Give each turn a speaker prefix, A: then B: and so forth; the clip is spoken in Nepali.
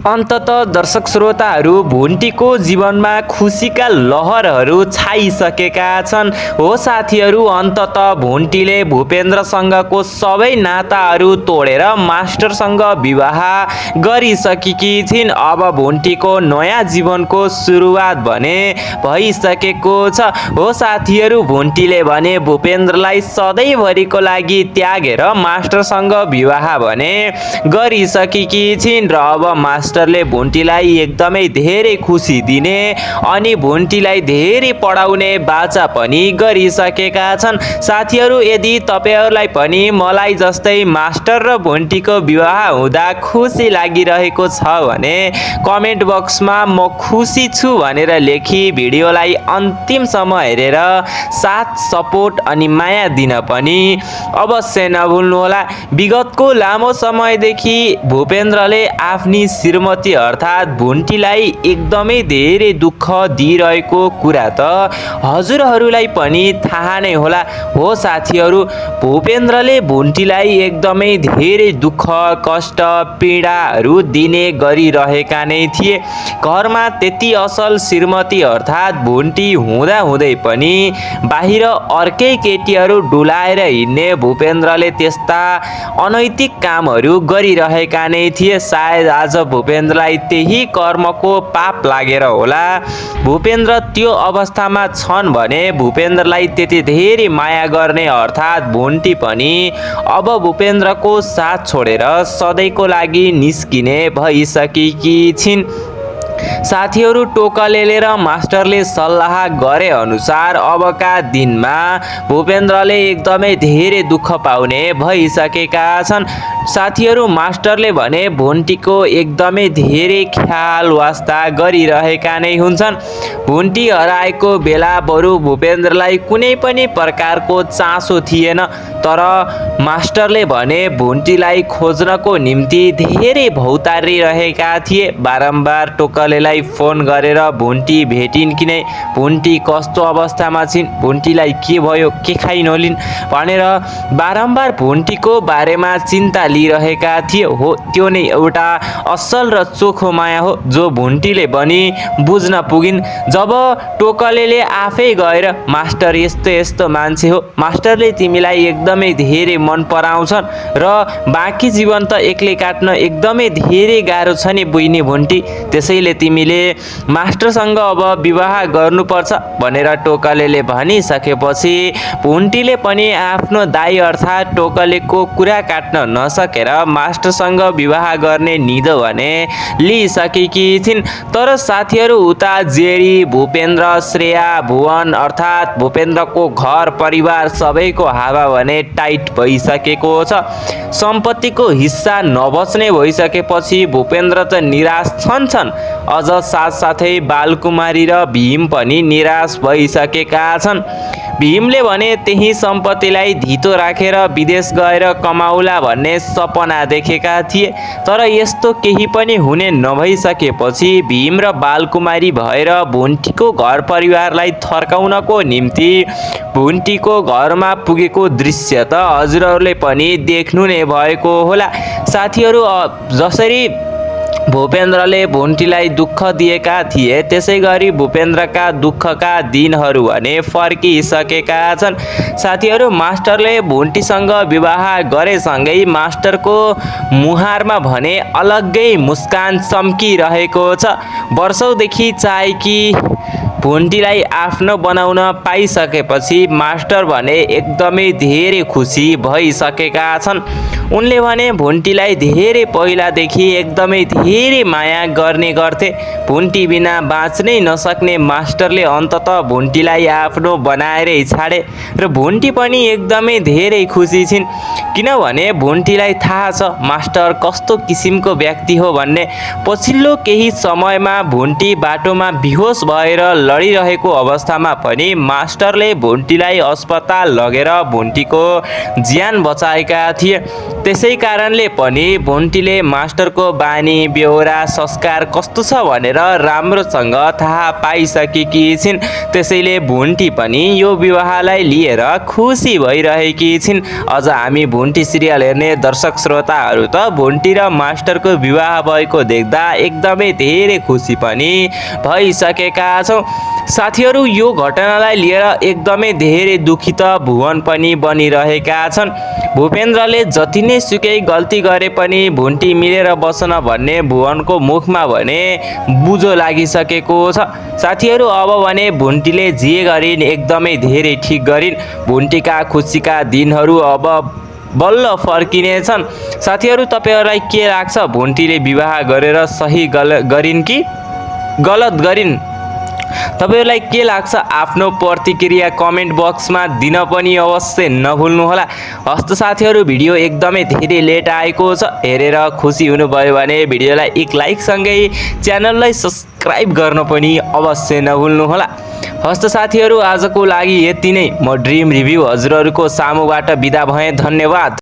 A: अन्ततः दर्शक श्रोताहरू भुन्टीको जीवनमा खुसीका लहरहरू छाइसकेका छन्। हो साथीहरू, अन्ततः भुन्टीले भूपेन्द्रसँगको सबै नाताहरू तोडेर मास्टरसँग विवाह गरिसकेकी छिन्। अब भुन्टीको नयाँ जीवनको सुरुवात भने भइसकेको छ। हो साथीहरू, भुन्टीले भने भूपेन्द्रलाई सधैँभरिको लागि त्यागेर मास्टरसँग विवाह भने गरिसकेकी छिन् र अब मास्टरले भुन्टीलाई एकदमै धेरै खुसी दिने अनि भुन्टीलाई धेरै पढाउने बाचा पनि गरिसकेका छन्। साथीहरू, यदि तपाईहरूलाई पनि मलाई जस्तै मास्टर र भुन्टीको विवाह हुँदा खुसी लागिरहेको छ भने कमेन्ट बक्समा म खुसी छु भनेर लेखी भिडियोलाई अन्तिमसम्म हेरेर साथ, सपोर्ट अनि माया दिन पनि अवश्य नभुल्नुहोला। विगतको लामो समयदेखि भूपेन्द्रले आफ्नी श्रीमती अर्थात् भुन्टीलाई एकदमै धेरै दुःख दिइरहेको कुरा त हजुरहरूलाई पनि थाहा नै होला। हो साथीहरू, भूपेन्द्रले भुन्टीलाई एकदमै धेरै दुःख, कष्ट, पीडाहरू दिने गरिरहेका नै थिए। घरमा त्यति असल श्रीमती अर्थात् भुन्टी हुँदै पनि बाहिर अर्कै केटीहरू डुलाएर हिँड्ने भूपेन्द्रले त्यस्ता अनैतिक कामहरू गरिरहेका नै थिए। सायद आज भूपेन्द्रलाई त्यही कर्मको पाप लागेर होला भूपेन्द्र त्यो अवस्थामा छन् भने भूपेन्द्रलाई त्यति धेरै माया गर्ने अर्थात् भुन्टी पनि अब भूपेन्द्रको साथ छोडेर सधैँको लागि निस्किने भइसकेकी छिन्। साथीहरू, टोकलेले र मास्टरले सल्लाह गरे अनुसार अबका दिनमा भूपेन्द्रले एकदमै धेरै दुःख पाउने भइसकेका छन्। साथीहरू, मास्टरले भने भुन्टीको एकदमै धेरै ख्याल वास्ता गरिरहेका नै हुन्छन्। भुन्टी हराएको बेला बरु भूपेन्द्रलाई कुनै पनि प्रकारको चासो थिएन, तर मास्टरले भने भुन्टीलाई खोज्नको निम्ति धेरै भौतारिरहेका थिए। बारम्बार टोकलेलाई फोन गरेर भुन्टी भेटिन् कि नै, भुन्टी कस्तो अवस्थामा छिन्, भुन्टीलाई के भयो, के खाइनलिन् भनेर बारम्बार भुन्टीको बारेमा चिन्ता लिइरहेका थिए। हो, त्यो नै एउटा असल र चोखो माया हो जो भुन्टीले पनि बुझ्न पुगिन्। जब टोकलेले आफै गएर मास्टर यस्तो यस्तो मान्छे हो, मास्टरले तिमीलाई एकदमै धेरै मन पराउँछन् र बाँकी जीवन त एक्लै काट्न एकदमै धेरै गाह्रो छ नि बुझ्ने भुन्टी, त्यसैले तिमीले मास्टरसँग अब विवाह गर्नुपर्छ भनेर टोकलेले भनिसकेपछि भुन्टीले पनि आफ्नो दाइ अर्थात् टोकलेको कुरा काट्न नसकेर मास्टरसँग विवाह गर्ने निधो भने लिइसकेकी थिइन्। तर साथीहरू, उता जेरी, भूपेन्द्र, श्रेया, भुवन अर्थात् भूपेन्द्रको घर परिवार सबैको हावा भने टाइट भइसकेको छ। सम्पत्तिको हिस्सा नबच्ने भइसकेपछि भूपेन्द्र त निराश छन्, अझ साथसाथै बालकुमारी र भीम पनि निराश भइसकेका छन्। भीमले भने त्यही सम्पत्तिलाई धितो राखेर विदेश गएर कमाउला भन्ने सपना देखेका थिए, तर यस्तो केही पनि हुने नभइसकेपछि भीम र बालकुमारी भएर भुन्टीको घर परिवारलाई थर्काउनको निम्ति भुन्टीको घरमा पुगेको दृश्य त हजुरहरूले पनि देख्नु नै भएको होला। साथीहरू, जसरी भूपेन्द्रले भुन्टीलाई दुःख दिएका थिए त्यसै गरी भूपेन्द्रका दुःखका दिनहरू भने फर्किसकेका छन्। साथीहरू, मास्टरले भुन्टीसँग विवाह गरेसँगै मास्टरको मुहारमा भने अलग्गै मुस्कान चम्किरहेको छ। वर्षौँदेखि चाहेकी भुन्टीलाई आफ्नो बनाउन पाइसकेपछि मास्टर भने एकदमै धेरै खुसी भइसकेका छन्। उनले भने भुन्टीलाई धेरै पहिलादेखि एकदमै धेरै माया गर्ने गर्थे। भुन्टी बिना बाँच्नै नसक्ने मास्टरले अन्ततः भुन्टीलाई आफ्नो बनाएरै छाडे र भुन्टी पनि एकदमै धेरै खुसी छिन्, किनभने भुन्टीलाई थाहा छ मास्टर कस्तो किसिमको व्यक्ति हो भन्ने। पछिल्लो केही समयमा भुन्टी बाटोमा बेहोस भएर लडिरहेको अवस्थामा पनि मास्टरले भुन्टीलाई अस्पताल लगेर भुन्टीको ज्यान बचाएका थिए। त्यसै कारणले पनि भुन्टीले मास्टरको बानी बेहोरा संस्कार कस्तो छ भनेर राम्रोसँग थाहा पाइसकेकी छिन्। त्यसैले भुन्टी पनि यो विवाहलाई लिएर खुसी भइरहेकी छिन्। अझ हामी भुन्टी सिरियल हेर्ने दर्शक श्रोताहरू त भुन्टी र मास्टरको विवाह भएको देख्दा एकदमै धेरै खुसी पनि भइसकेका छौँ। साथीहरू, यो घटनालाई लिएर एकदमै धेरै दुखित भुवन पनि बनिरहेका छन्। भूपेन्द्रले जति नै सुकै गल्ती गरे पनि भुन्टी मिलेर बसन भन्ने भुवनको मुखमा भने बुझो लागिसकेको छ। साथीहरू, अब भने भुन्टीले जे गरिन् एकदमै धेरै ठिक गरिन्। भुन्टीका खुसीका दिनहरू अब बल्ल फर्किनेछन्। साथीहरू, तपाईहरूलाई के लाग्छ? भुन्टीले विवाह गरेर सही गरिन् कि गलत गरिन्? तपाईहरूलाई के लाग्छ? आफ्नो प्रतिक्रिया कमेन्ट बक्समा दिन पनि अवश्य नभुल्नुहोला। हस्त साथीहरू, भिडियो एकदमै धेरै लेट आएको छ। हेरेर खुसी हुनुभयो भने भिडियोलाई एक लाइकसँगै च्यानललाई सब्सक्राइब गर्न पनि अवश्य नभुल्नुहोला। हस्त साथीहरू, आजको लागि यति नै। म ड्रिम रिभ्यू हजुरहरूको सामुबाट बिदा भएँ। धन्यवाद।